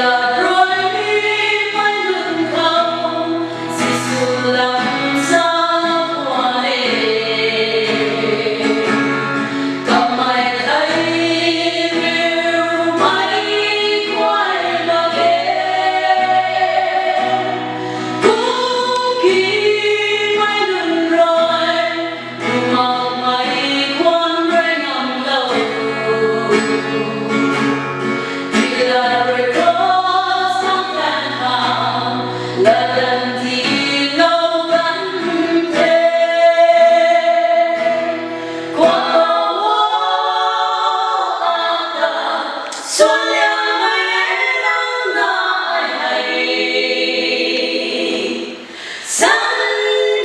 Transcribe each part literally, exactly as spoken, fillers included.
Lat rui mei lun khou, Jisu lam sa tuang e. Kamei thei riu mei guay mak e. Kuki mei lun rui, kumakmei khwan rui ngamlou. Pilat rui cross khang kan khang, latdanv tiilou kan the. Kuak o, ata, suanliangmei nang na ai hei. San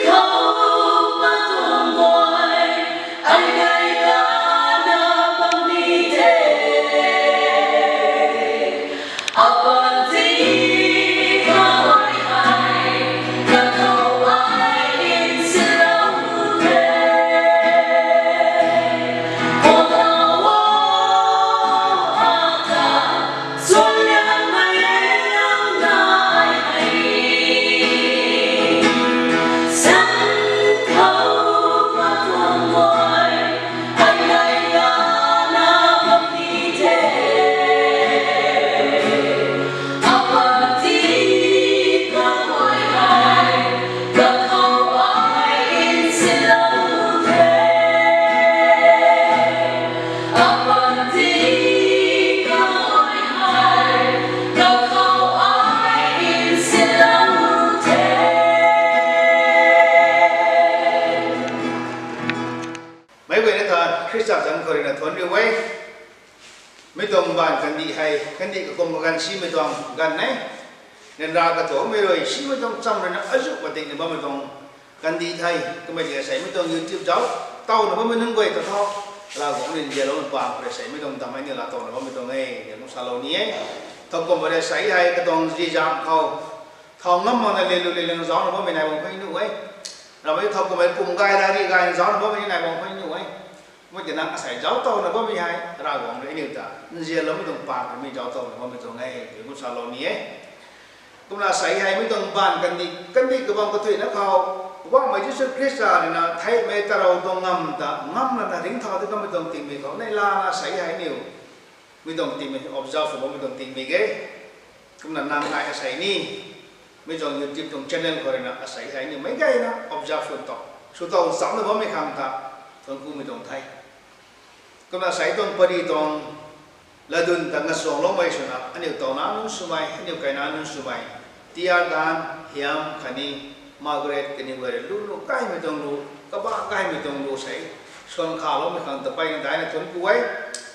khou matuang guay, ai gay lana bam ni the. Apanty kaguay hei, kakhou ai nsilou the. Kuak o, ata, suanliangmei nang na ai hei. San khou matuang guay, ai gay lana bam ni the. Apanty kaguay hei, kakhou ai nsilou the. Apanty kaguay hei, kakhou ai nsilou the. Meic guayna ta Khrista zanc khou rui na thuanc riu e. Mi tuang mbaanv kandih hei, kandih kakum kaganv simei tuang ganv e. Ryanra katuakmei rui simei tuang cham rui na azuh padik na bammei tuang kandih the. Kummei tiki sei mi tuang YouTube zauc towna bammei nunc guay ta tho, Ravguangc rui nzianloumei paan khou rui sei mi tuang damei ni laa towna bammei tuang e, ni kum salou ni e. Thowkumhmei rui sei hei katuang zizam khou thau ngam makna lelu lelu zaucna bammei nai bam khou nuh e. Ramei thowkumhmei pum gay rari gayna zaucna bammei nai bam khou nuh e. Mei ti nang asei zauc towna bammei hei Ravguangc rui aniu ta nzianloumei tuang paan khou mi zauc towna bammei tuang e, ni kum salou ni e. Kumna sei hei mi tuang mbaanv kandih, kandih kabam kathuicna khou, Poubauhmei Jisu Khrista rui na theihmei tarou tuang ngamv ta ngam lana ringcthau di kammei tuang tingmik khou neih lana sei hei aniu mi tuang tingmik observe sw bammei tuang tingmik e. Kumna nang ai asei ni, mi tuang YouTube tuang channel khou rui na asei hei aniu meic guayna observe sw tow, sw tow nchamcna bammei khang ta thuanc kumei tuang the. Kumna sei tuang pary tuang latdyn ta ngasuangloumei swna aniu tauna nunc swmei, aniu kaina nunc swmei, Tiardan, Hiam khatni Margaret kaniw guay rui lu lu kaimei tuang lu, kabah kaimei tuang lu sei suan khaloumei khang ta mpeyna daihna thuanc ku e.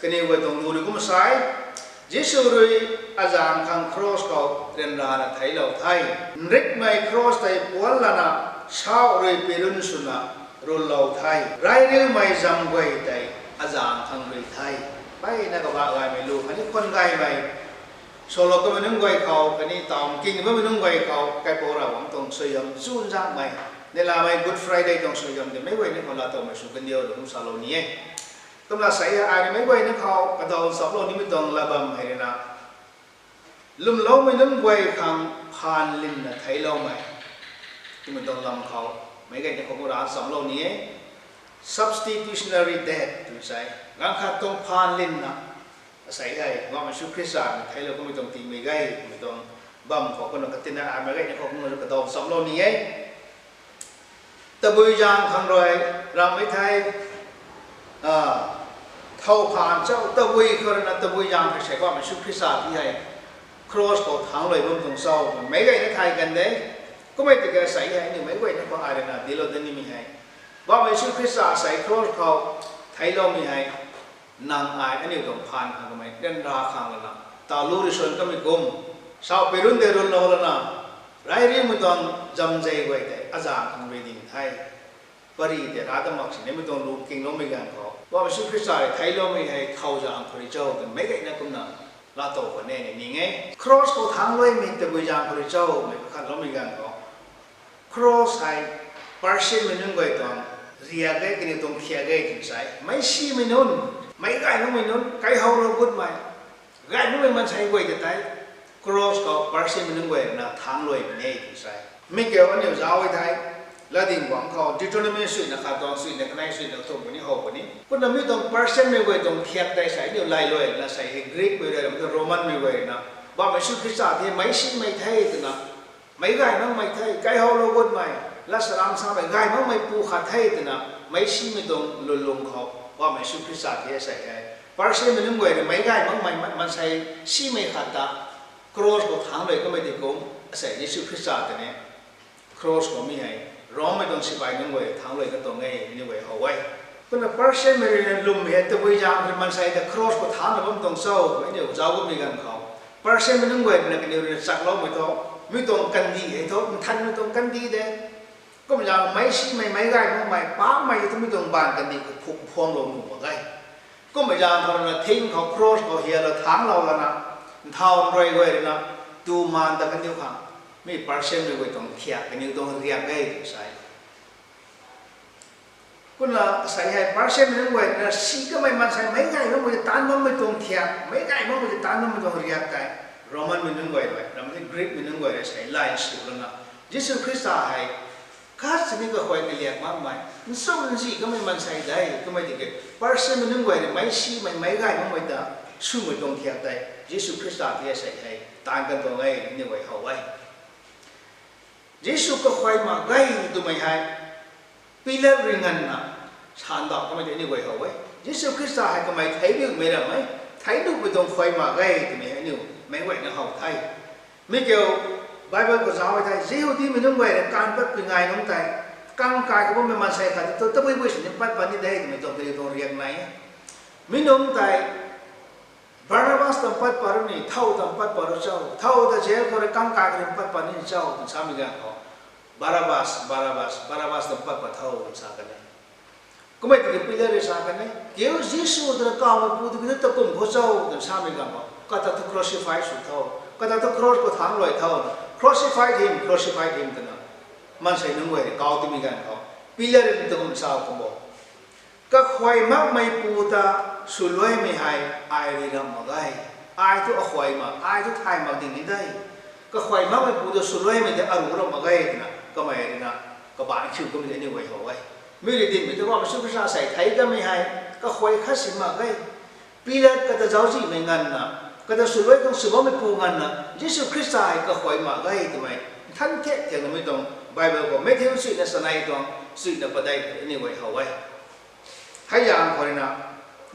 Kaniw guay tuang lu rui kum sei, Jisu rui azaeng khang cross khou ryanrana theiclou the. Nrikmei cross tei puanc lana, sauh rui pirun swna rulou the. Reyriumei zam guay tei azaeng khang rui the. Mpeyna kabah gaymei lu khatni khwan gaymei salou kamei nunc guay khou khatni taw nking bammei nunc guay khou kaipouc Ravguangc tuang suaihiam chunzakmei, neihlamei Good Friday tuang suaihiam tei meic guayna khou laatowmei sw kandiu rui kum salou ni e. Kumna sei hei ai rui meic guayna khou kadaw nchamclou nimei tuang lat bam hei rui na, lwmloumei nunc guay khang phaan linna theicloumei twmei tuang lam khou meic guayna khou kum ra nchamclou ni e. Substitutionary death tw sei, ganv khat tuang phaan linna, asei hei Poubauhmei Jisu Khrista rui theiclou kummei tuang tingmik e twmei tuang bam khou kumna katinna ai meic guayna khou kum ra kadaw nchamclou ni e. Tabui zaeng khang rui ramhmei thei, thow phaan cho, tabui khou rui na tabui zaeng hei sei Poubauhmei Jisu Khrista ti hei cross khou thangc luai bam tuang cho twmei meic guayna thay kan de. Kummei tiki sei hei aniu meic guayna khou ai rui na dinclou dat nimei hei, Poubauhmei Jisu Khrista sei cross khou theicloumei hei, nang ai aniu tuang phaan khang kamei ryanra khang lana, taw lu rui suan kamei kum, sauh pirun tei runlou lana, reyriumei tuang zamzei guay tei azaeng khang rui ding the. Pary tei ra ta mak sini mi tuang lu kingloumei ganv khou Poubauhmei Jisu Khrista rui theicloumei hei thow zaeng khou rui cho twmei meic guayna kumna laatow khwan e ni ning e. Cross khou thangc luaimei tabui zaeng khou rui cho twmei kakhatloumei ganv khou, cross hei Persianmei nunc guay tuang riak e, kaniw tuang thiak e twna sa e. Meic simei nunc, meic gay makmei nunc, kaihowlou gutmei, gay makmei maansei guay ta tei Cross khou Persiamei nunc guay na thangc luai puni e tw sa e. Mi kiu aniu zauc e thei, latdyng bangc khou Deuteronomy suina khat tuang suina kanei suina kathumh puni how puni. Kumna mi tuang Persiamei guay tuang thiak tei sei aniu lay luai na sei hei Greekmei rui na, Romanmei guay na, Bam Jisu Khrista the, meic simei the twna, meic gay makmei the, kaihoulou gutmei, lat saram samei gay makmei pu khat the twna, meic simei tuang lwnlung khou Bam Jisu Khrista the sei hei Persiamei nunc guay rui meic gay makmei ma-, maansei simei khat ta cross khou thangc luai kamei tei kum, asei Jisu Khrista tei ni cross khou mi hei Rommei tuang sipai nunc guay thangc luai katuang e, aniu guay how e. Kumna Persiamei rui na lwmmei hei tabui zaeng rui maansei ta cross khou thangcna bam tuang cho twmei aniu zauc kamei ganv khou, Persiamei nunc guay rui na kaniw rui na chakloumei thu, mi tuang kandih hei thu nthanmei tuang kandih de. Kumna zaeng meic simei, meic gay makmei, paapcmei thu mi tuang baanv kandih khou phuk phuamlou nuh mak ge. Kumna zaeng khou rui na thing khou cross khou hialou thangclou lana, nthau nrui guay rui na tu maan ta kaniw khang, mi Persiamei guay tuang thiak, kaniw tuang riak e tw sa e. Kumna sei hei Persiamei nunc guay na si kamei maansei meic gay makmei taanc bammei tuang thiak, meic gay makmei taanc bammei tuang riak tei, Romanmei nunc guay rui, ramh ti Greekmei nunc guay rui sei lay sw lana, Jisu Khrista hei khat sini kakhuay kaliak makmei, nchumh nzih kamei maansei de twmei tiki, Persiamei nunc guay rui meic simei, meic gay makmei ta swmei tuang thiak tei Jisu Khrista the sei hei taanc kan tuang e, aniu guay how e. Jisu kakhuay mak ge twmei hei Pilat rui nganvna sandauh kamei tei aniu guay how e. Jisu Khrista hei kamei theic diumei ram e, theic diumei tuang khuay mak ge twmei hei aniu meic guayna how the. Mi kiu Bible khou zauc e thei, Jihudimei nunc guay rui kaanv patpui ngai nungc tei, kang kai khou bammei maansei khat tu tabui bui sini pat pat ni de twmei tuang kaniw tuang riak nai e. Mi nungc tei Barnabas ta pat pat ru ni, thow ta pat pat ru cho, thow ta jail khou rui kang kai khou rui pat pat ni cho twna samei ganv khou, Barabas, Barabas, Barabas ta pat pat tho twna sa kan e. Kummei tiki Pilat rui sa kan e, kiu Jisu twna kawmei pu tu kiu ta kum khou cho twna samei ganv khou, kata thu crucify sw tho, kata thu cross khou thangc luai tho, crucify him, crucify him twna maansei nunc guay rui kau timei ganv khou, Pilat rui ta kum sa kum bo. Kakhuay makmei pu ta swluaimei hei ai rui ramh mak ge. Ai thu akhuay mak, ai thu thay mak ding ni de. Kakhuay makmei pu ta swluaimei tei aruh ramh mak ge twna kamei rui na kabaanc khiu kamei tei aniu guay how e. Mi rui dinmei thu Bam Jisu Khrista sei theic kamei hei kakhuay khat si mak ge. Pilat kata zauczihmei nganvna, kata swluai khang sw bammei pu nganvna, Jisu Khrista hei kakhuay mak ge twmei nthan thiak thiakna mi tuang Bible khou Matthew suina sanei tuang suina padeih aniu guay how e. Hei zaeng khou rui na,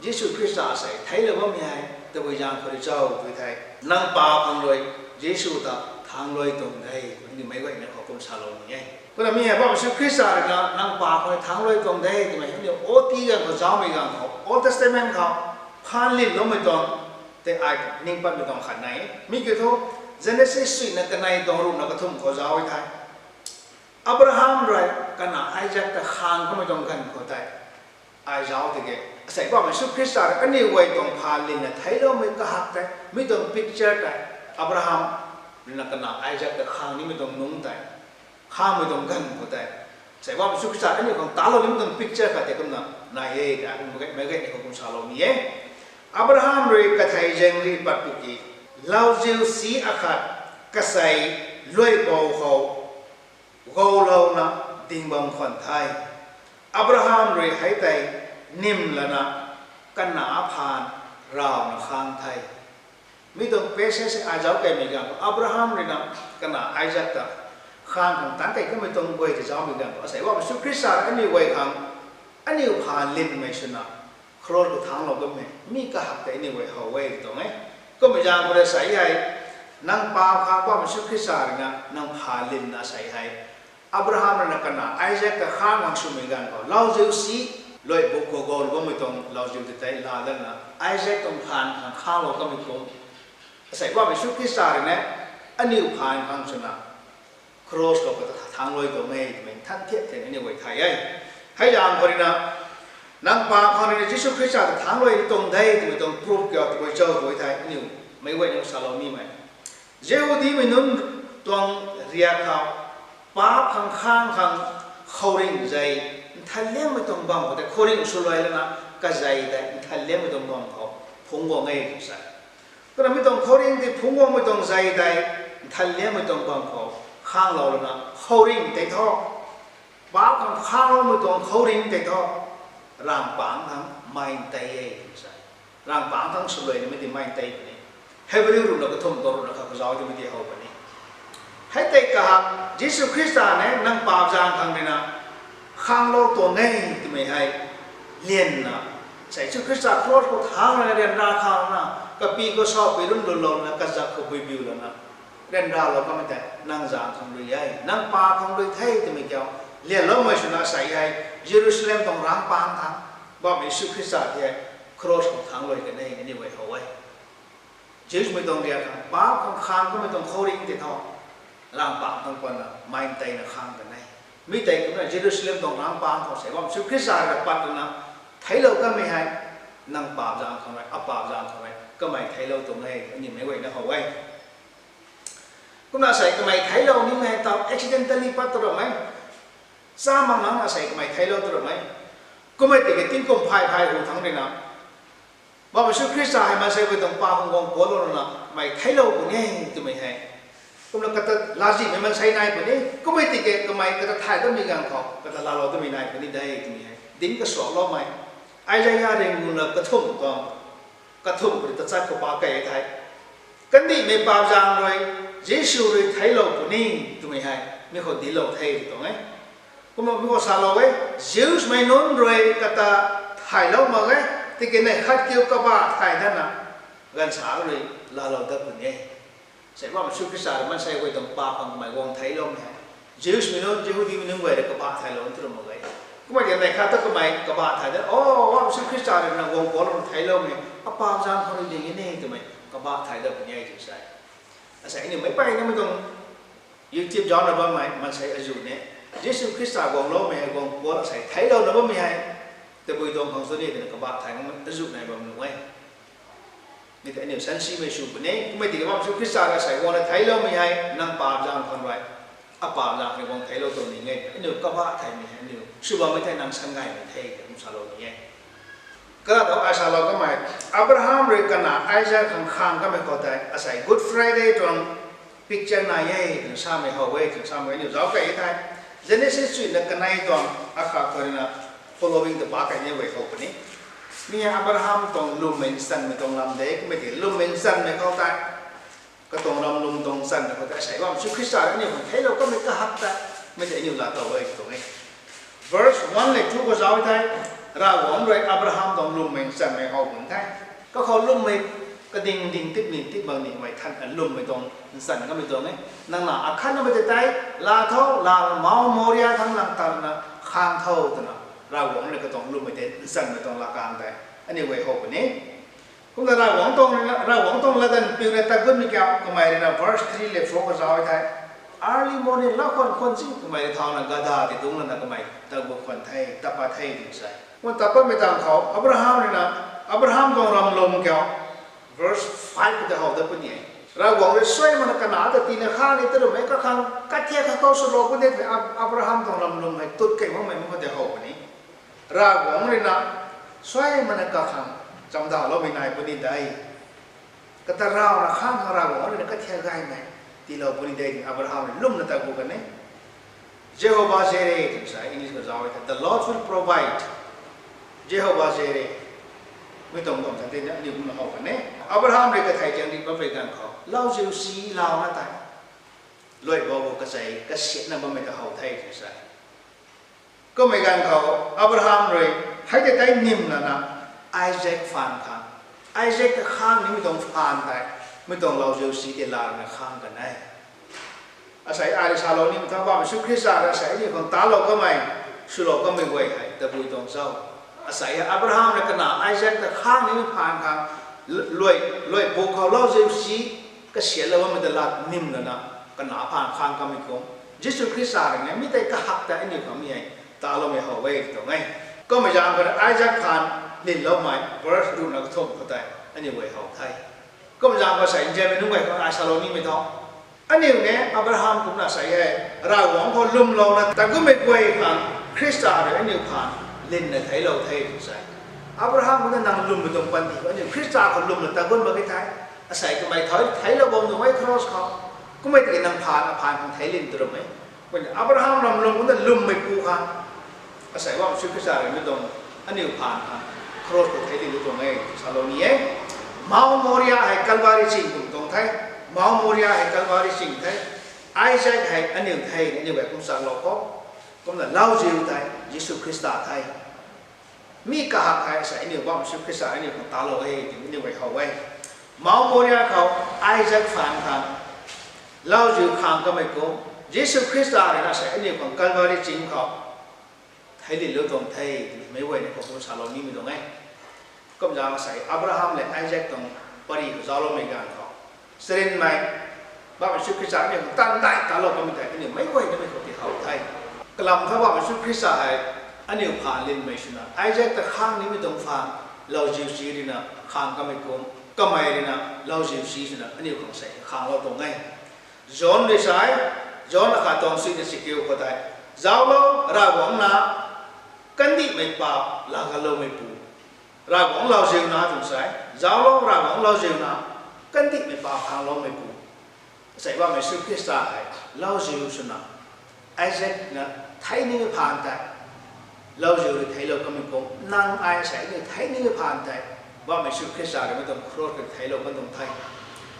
Jisu Khrista sei theiclou bammei hei tabui zaeng khou rui cho tw thei, nang paap khang rui Jisu ta thangc luai tuang de twmei aniu meic guayna khou kum salou ni e. Kumna mi hei Bam Jisu Khrista rui na nang paap khang rui thangc luai tuang de twmei aniu Old Testament khou zaumei ganv khou, Old Testament khou phaan linloumei tuang tei ai ning patmei tuang khat nai e. Mi kiu thu, Genesis suina kanei tuang ruhna kathumh khou zauc e thei, Abraham rui kana Isak ta khaeng kamei tuang ganv khou tei, ai zauc tiki, asei Bam Jisu Khrista rui aniu guay tuang phaan linna theicloumei kahak tei, mi tuang picture tei, Abraham rui na kana Isak ta khaeng nimei tuang nungc tei, khaengmei tuang ganv khou tei, asei Bam Jisu Khrista aniu khang talou nimei tuang picture khat tei kumna nai e ta, meic guayna khou kum salou ni e. Abraham rui kathei zaeng rih pat pwki, lauziu si akhat kasei luaibou khou goulouna ding bam khwan the. Abraham rui hei tei nim lana kana phaan rawna khaeng the. Mi tuang passage ai zauc keymei ganv khou Abraham rui na kana Isak ta khaeng khang taanc key kamei tuang guay tei zaumei ganv khou, asei Bam Jisu Khrista rui aniu guay khang, aniu phaan linmei swna cross khou thaengclou bammei mi kahak tei aniu guay how e tuang e. Kummei zaeng khou rui sei hei, nang paap khang Bam Jisu Khrista rui na nang phaan linna sei hei, Abraham rui na kana Isak ta khaeng khang swmei ganv khou, lauziu si, luaibou khou goulou bammei tuang lauziu tei tei laa datna, Isak tuang phaan khang khaenglou kamei kum, asei Bam Jisu Khrista rui na aniu phaan khang swna cross khou kata thaengc luai tuang e twmei nthan thiak thiak aniu guay thay e. Hei zaeng khou rui na, nang paap khang rui na Jisu Khrista ta thaengc luai tuang de twmei tuang proof kiu tabui cho tw thei aniu meic guayna salou nimei, Jihudimei nunc tuang riak khou, paap khang khaeng khang khouringh zei nthanliangmei tuang bam khou tei khouringh swluai lana kazei tei nthanliangmei tuang bam khou phungc guang e tw sa. Kumna mi tuang khouringh tei phungc guangmei tuang zei tei, nthanliangmei tuang bam khou khanglou lana khouringh tei thu, paap khang khangloumei tuang khouringh tei thu, Ravpaengc thangc mei tei e tw sa. Ravpaengc thangc swluai nimei tei mei tei puni. Hebrew ruhna kathumh tuang ruhna khat kazauc timei tei how puni. Hei tei kahak Jisu Khrista ne nang paap zaeng khang rui na khanglou tuang e twmei hei lianna, sa Jisu Khrista cross khou thangc rana ryanra khangna, kapi khou saupui runc lwmlouna, kazak khou buibiu lana ryanralou kamei tei nang zaeng khang rui e, nang paap khang rui the twmei kiu lianloumei swna sa hei Jerusalem tuang Ravpaengc thangc, bam Jisu Khrista tei cross khou thangc luai kan e, aniu guay how e. Jewsmei tuang riak khang paap khang khang kamei tuang khouringh tei thu, Ravpaengc thangc patna mei teina khang kan e. Mi tei kumna Jerusalem tuang Ravpaengc khou sa bam Jisu Khrista rui pat lana theiclou kamei hei, nang paap zaeng khang rui, apaap zaeng khang rui kamei theiclou tuang e, aniu meic guayna how e. Kumna sei kamei theiclou nimei hei taw accidentally pat tu ramei, cha mak nang asei kamei theiclou tu ramei. Kummei tiki tingkum phay phay hu thangc rui na, bam Jisu Khrista hei maansei guay tuang paap khang guang puanclou lana mei theiclou puni e twmei hei, kumna kata lazihmei maansei nai puni, kummei tiki kamei kata thay dammei ganv khou kata laalou twmei nai puni de twmei hei dinc kasuakloumei Isaia ringguna kathumh tuang, kathumh puni tachat khou pa kei thei, kandihmei paap zaeng rui Jisu rui theiclou puni twmei hei mi khou dinclou the tuang e. Kumna mi khou salou e, Jewsmei nunc rui kata thaylou mak e, tiki neih khat kiu kabah thay dana gaanvsaekc rui laalou dat puni e. Sei bam Jisu Khrista rui maansei guay tuang paap khang kamei guang theicloumei hei, Jewsmei nunc, Jihudimei nunc guay rui kabah thaylou tu ram mak e. Kummei tiki neih khat ta kamei kabah thay dana, o, bam Jisu Khrista rui na guang puanclou theicloumei, apaap zaeng khou rui ding e ni twmei kabah thay dat puni e tw sa. Asei aniu meic mpeyna mei tuang YouTube zaucna bammei maansei azuh ni, Jisu Khrista guangloumei hei guang puanclou asei theiclouna bammei hei, tabui tuang khang sw ni twna kabah thay ngam azuh nai bam nuh e. Mi tei aniu sansimei sw puni, kummei tiki bam Jisu Khrista rui asei guangna theicloumei hei nang paap zaeng khang rui, apaap zaeng khang rui guang theiclou tuang ni e, aniu kabah thaymei hei aniu sw bammei thei nang sa gaymei the twna kum salou ni e. Kata thu ai salou kamei, Abraham rui kanac Isak khang khang kamei khou tei asei Good Friday tuang picture nai e twna samei how e twna samei aniu zauc kei thei, Genesis chuina kanei tuang akhat khou rui na following ta pa kei ni guay how puni. Mi hei Abraham tuang lwmmei nchanmei tuang lam de, kummei tiki lwmmei nchanmei khou tei, katuang ram lwm tuang nchanmei khou tei asei bam Jisu Khrista rui aniu khang theiclou kamei kahak tei, mi tei aniu laatow e tuang e. Verse one le two khou zauc thei, Ravguangc rui Abraham tuang lwmmei nchanmei how pun the. Kakhou lwmmei kading ding tip ni tip bang nimei than lwmmei tuang nchan kamei tuang e. Nang na akhatnamei tei tei laa tho, laa Mount Moria thangc nang tatna khang tho twna Ravguangc rui katuang lwmmei tei nchanmei tuang laa kang tei aniu guay how puni. Kumna Ravguangc tuang, Ravguangc tuang latdanv piuna tagunmei kiu kamei rui na verse three le four khou zauc thei, early morning lau khwan khwan si kamei rui thauna gada tei dungc lana kamei tagu khwan the, tat pat the twna sa. Kumna tat patmei tangv khou Abraham rui na, Abraham tuang ram lwm kiu, verse five khou tei how dat puni e. Ravguangc rui suai mana kanac ta tiina kha ni ta ramei kakhang kathiak kha khou swlou puni twmei Ab-, Abraham tuang ram lwm hei tut kei makmei mi khou tei how puni. Ravguangc rui na suai mana kakhang chamdaloumei nai puni de. Kata ravna khang khang Ravguangc rui na kathiak gaymei tiilou puni de twna Abraham rui lwmna tagu kan e. Jehovah Jireh twna sa, English khou zauc e the, the Lord will provide. Jehovah Jireh. Mi tuang bam sa tei na aniu kumna how kan e. Abraham rui kathei tiang ri bammei ganv khou lauziu si launa tei luai bou khou kachei kasiatna bammei ta how the twna sa. Kummei ganv khou Abraham rui hei tei tei nim lana Isak phaan khang, Isak ta khang nimei tuang phaan tei, mi tuang lauziu si tei laana khang kan e. Asei ai rui salou nimei thu bam Jisu Khrista rui asei aniu khang talou kamei, swlou kamei guay hei tabui tuang cho? Asei hei Abraham rui kanac Isak ta khang nimei phaan khang, luai, luai bou khou lauziu si kasiatlou bammei ta lat nim lana kanac phaan khang kamei kum, Jisu Khrista rui ni mi tei kahak tei aniu khang mi hei taloumei how e tuang e. Kummei zaeng khou Isak phaan linloumei verse ruhna kathumh khou tei aniu guay how the. Kum zaeng khou sei nzianmei nunc guay khou ai salou nimei thu, aniu ni Abraham kumna sei e, Ravguangc khou lwmlouna tagunmei guay khang Khrista rui aniu phaan linna theiclou the tw se. Abraham kumna nang lwmmei tuang panty khou aniu Khrista khou lwmna tagun mak ge the. Asei kamei thei theiclou bam nuh e cross khou. Kummei tiki nang phaan, aphaan khang theic lin tu ram e. Kumna Abraham ram lung kumna lwmmeipu khang, asei Mpouh Jisu Khrista rui mi tuang aniu phaan khang cross khou theic lin tu tuang e, salou ni e. Mount Moriah hei Calvary ching kum tuang the. Mount Moriah hei Calvary ching the. Isaac hei aniu the, aniu hei kum salou khou. Kumna lauziu tei Jisu Khrista the. Mi kahak hei asei aniu Mpouh Jisu Khrista aniu khang talou e, tiki aniu guay how e. Mount Moriah khou Isaac phaan khang lauziu khang kamei kum, Jisu Khrista rui na asei aniu khang Calvary ching khou theic lin lou tuang the, tiki meic guay ni khou kum salou nimei tuang e. Kumzaeng asei Abraham le Isaac tuang pary khou zaucloumei ganv khou, charynmei Mpouh Jisu Khrista aniu khang tan dai talou kamei tei aniu meic guay nimei khou ti how the. Kalam tha Mpouh Jisu Khrista hei aniu phaan linmei swna Isaac ta khang nimei tuang phaan, lauziu si rui na khang kamei kum, kamei rui na lauziu si swna aniu khang sei khanglou tuang e. John rui sa e, John akhat tuang sui na sikiu khou tei, zauclou, Ravguangc na kandihmei paap laagaloumeipu. Ravguangc lauziu na twna sa e, zauclou, Ravguangc lauziu na kandihmei paap khangloumeipu. Asei Mpouh Jisu Khrista hei lauziu swna Isaac na theic nimei phaan tei, lauziu rui theiclou kamei kum, nang ai asei aniu theic nimei phaan tei, Mpouh Jisu Khrista rui mi tuang cross khou theiclou kan tuang the.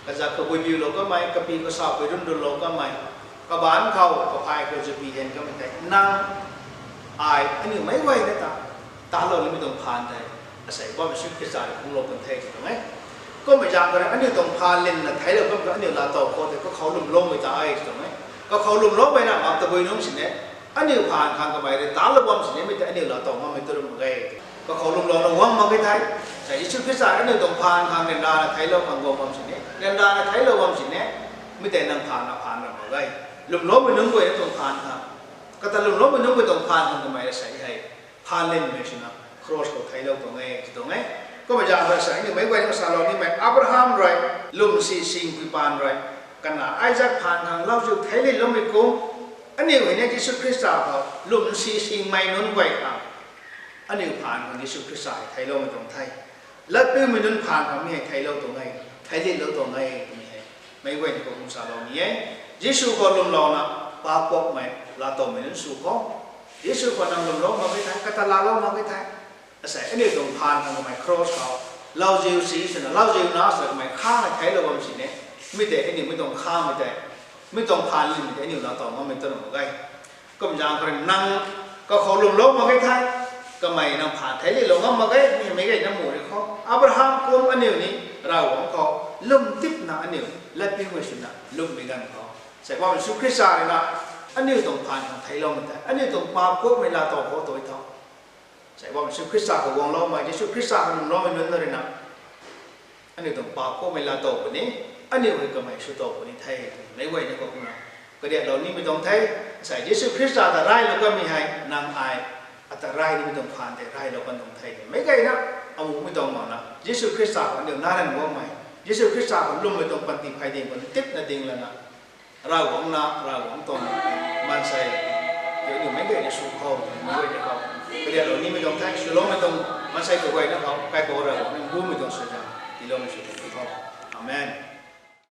Kazak khou guibiulou kamei, kapi kasapui runrunlou kamei, kabaanc khou, kaphay khou zupi hen kamei tei, nang ai aniu meic guay na ta talou nimei tuang phaan tei, asei Mpouh Jisu Khrista rui phungclou kan the tw tuang e. Kummei zaeng khou rui aniu tuang phaan linna theiclou kan khou aniu laatow khou tei kakhou lwmloumei ta e tw tuang e. Kakhou lwmloumei na mak tabui nungc sini, aniu phaan khang kamei rui talou bam sini mi tei aniu laatow ngammei tu ram mak ge. Kakhou lwmlouna guang mak ge thei, sa Jisu Khrista aniu tuang phaan khang ryanrana theiclou khang guang bam sini, ryanrana theiclou bam sini, mi tei nang phaan, aphaan ram mak ge. Lwmloumei nunc guay na tuang phaan khang, kata lwmloumei nunc guay tuang phaan khang kamei rui sei hei phaan linmei swna cross khou theiclou tuang e tw tuang e. Kummei zaeng khou rui sa aniu meic guay ni khou salou nimei, Abraham rui lwmsi singpui paan rui, kana Isaac phaan khang lauziu theic linloumei kum, aniu hei ni Jisu Khrista khou lwmsi singmei nunc guay khang, aniu phaan khang Jisu Khrista hei theicloumei tuang the. Latpiumei nunc phaan khang mi hei theiclou tuang e, theic linlou tuang e twmei hei meic guay ni khou kum salou ni e. Jisu khou lwmlouna paap kuakmei laatowmei nunc sw khou, Jisu khou nang lwmlou mak ge thei, kata laalou mak ge thei, asei aniu tuang phaan khang kamei cross khou lauziu si swna, lauziu na swna kamei khang hei theiclou bam sini, mi tei aniu mi tuang khangmei tei, mi tuang phaan linmei tei aniu laatow ngammei tu ram mak ge. Kum zaeng khou rui nang kakhou lwmlou mak ge thei, kamei nang phaan theic linlou ngam mak ge, mi meic guay na mu ri khou. Abraham kum aniu ni Ravguangc khou lwm tipna aniu latpiumei swna lwmmei ganv khou, sei Mpouh Jisu Khrista rui na aniu tuang phaan khang theicloumei tei, aniu tuang paap kuakmei laatow khou tui tho. Sei Mpouh Jisu Khrista khou guangloumei, Jisu Khrista khou lwmloumei nunc rui na aniu tuang paap kuakmei laatow puni, aniu hei kamei swtow puni the, meic guay ni khou kumna kariaklou nimei tuang the. Sei Jisu Khrista ta raylou kanmei hei nang ai ata ray nimei tuang phaan tei raylou kan tuang the. Meic guay na amuhmei tuang makna Jisu Khrista khou aniu nac ran guangmei, Jisu Khrista khou lwmmei tuang panty phey ding khou ni tipna ding lana, Ravguangc na, Ravguangc tuang maansei, aniu meic guay ni sw khou, meic guay ni khou kariaklou nimei tuang the, swloumei tuang maansei kaguayna khou Kaipouc Ravguangc ni mbumei tuang suaihiam tiiloumei sw tuang khou. Amen.